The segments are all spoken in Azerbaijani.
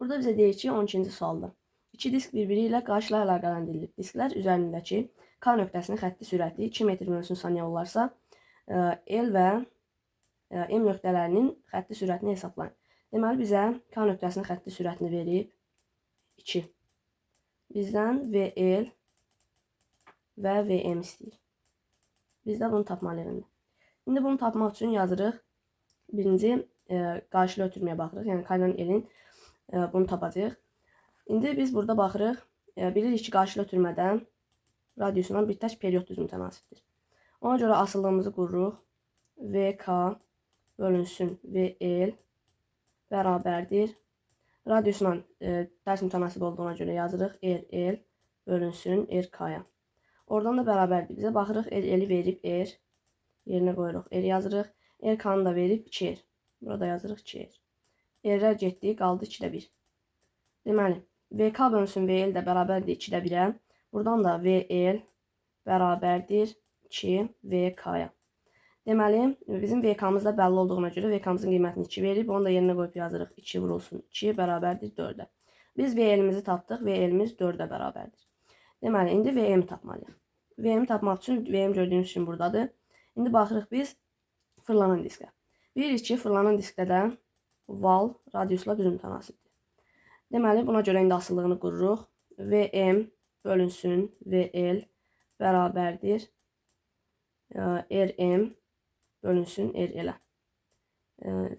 Burada bizə deyir ki, 12-ci sualda. İki disk bir-biri ilə qaşla əlaqələndirilib. Disklər üzərindəki K nöqtəsinin xətti sürəti 2 metr bölünsün saniyə olarsa, L və M nöqtələrinin xətti sürətini hesablayın. Deməli, bizə K nöqtəsinin xətti sürətini verib 2. Bizdən VL və VM istəyir. Biz də bunu tapmalıyıq indi. İndi bunu tapmaq üçün yazırıq. Birinci qarşılı ötürməyə baxırıq. Yəni K ilə L-in bunu tapacağıq. İndi biz burada baxırıq. Bilirik ki, qarşılı ötürmədən radiusuna bir tək period düz mütənasibdir. Ona görə asılılığımızı qururuq. VK bölünsün VL bərabərdir. Radiusla tərs mütənasib olduğuna görə yazırıq. RL bölünsün RK-ya. Oradan da bərabərdir. Bizə baxırıq, RL-i verib R. Yerinə qoyuruq. R yazırıq. RK-nı da verib 2R. Burada yazırıq 2R. R-lər getdi, qaldı 2-də 1. Deməli, VK bölünsün VL də bərabərdir 2-də 1-ə. Buradan da VL bərabərdir 2 VK-ya. Deməli, bizim VK-mız da bəlli olduğuna görə VK-mızın qiymətini 2 verib, onu da yerinə qoyub yazırıq. 2 vurulsun 2 bərabərdir 4-ə. Biz VL-imizi tapdıq, VL-imiz 4-ə bərabərdir. Deməli, indi VM-i tapmalıyıq. VM-i tapmaq üçün VM gördüyünüz kimi buradadır. İndi baxırıq biz fırlanan diskə. Bilirik ki, fırlanan diskdə də val radiusla düz mütənasibdir. Deməli, buna görə indi asılılığını qururuq. VM bölünsün VL bərabərdir RM bölünsün RL-ə.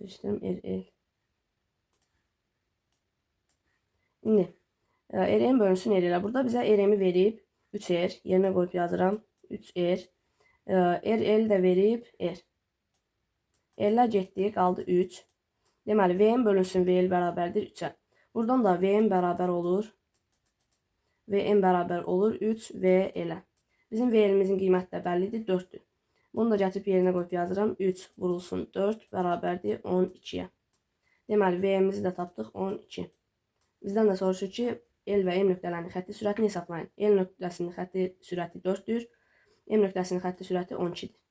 İstəyirəm RL. İndi RM bölünsün RL-ə. Burada bizə RM-i verib 3R. Yerinə qoyub yazıram. 3R. RL də verib R. R-lər getdi, qaldı 3. Deməli, VM bölünsün VL bərabərdir 3-ə. Buradan da VM bərabər olur. VM bərabər olur 3 VL-ə. Bizim VL-imizin qiyməti də bəllidir, 4-dür. Bunu da gətirib yerinə qoyub yazıram. 3 vurulsun 4 bərabərdir 12-yə. Deməli, VM-imizi də tapdıq 12. Bizdən də soruşur ki, L və M nöqtələrinin xətti sürətini hesablayın. L nöqtəsinin xətti sürəti 4-dür. M nöqtəsinin xətti sürəti 12-dir.